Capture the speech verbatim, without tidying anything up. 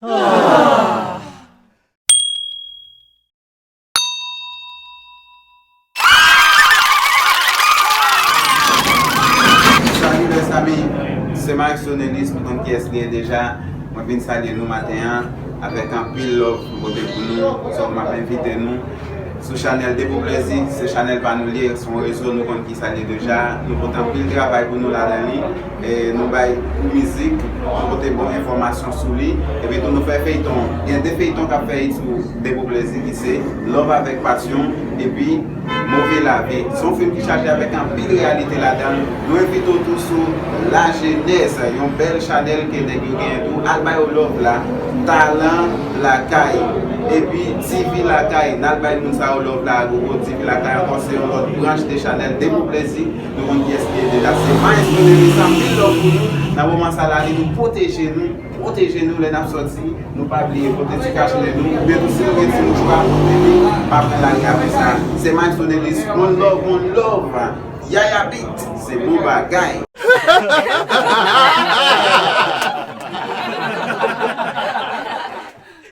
Salut les amis, se Maestro Nelis, nou konn kiyès li ye deja. Mwen vin salye nou maten an avèk anpil love nou pote pou nou. So, m ap envite nou sou chanèl De Pou Plezi. Se chanèl pa nou li ye, se yon rezo nou konn kiyès li ye deja. Nou pote anpil travay pou nou ladan li. E nou bay kou mizik, nou pote bon enfòmasyon sou li. Epi tou nou fè feyton. Gen de feyton k ap fèt sou De Pou Plezi ki se Love avèk Pasyon epi Move Lavi. Se yon fim ki chaje avèk anpil reyalite ladan l. Nou envite w tou sou Lajenès, yon bèl chanèl ke nèg yo genyen tou. Al ba yo love la. Talan Lakay epi T V Lakay. N al bay moun sa yo love la a gogo. T V Lakay ankò se yon lòt branch de chanèl De Pou Plezi. Nou konn kiyès ki ye deja. Se Maestro Nelis, anpil love pou nou. Nan moman sa la, li di nou pwoteje nou, pwoteje nou lè n ap sòti. Nou pa bliye pote ti kachnen nou. Oubyen tou si nou gen ti mouchwa, pote li. Pa pran lari avè sa. Se Maestro Nelis, one love, one love. Yaya Beat, se bon bagay.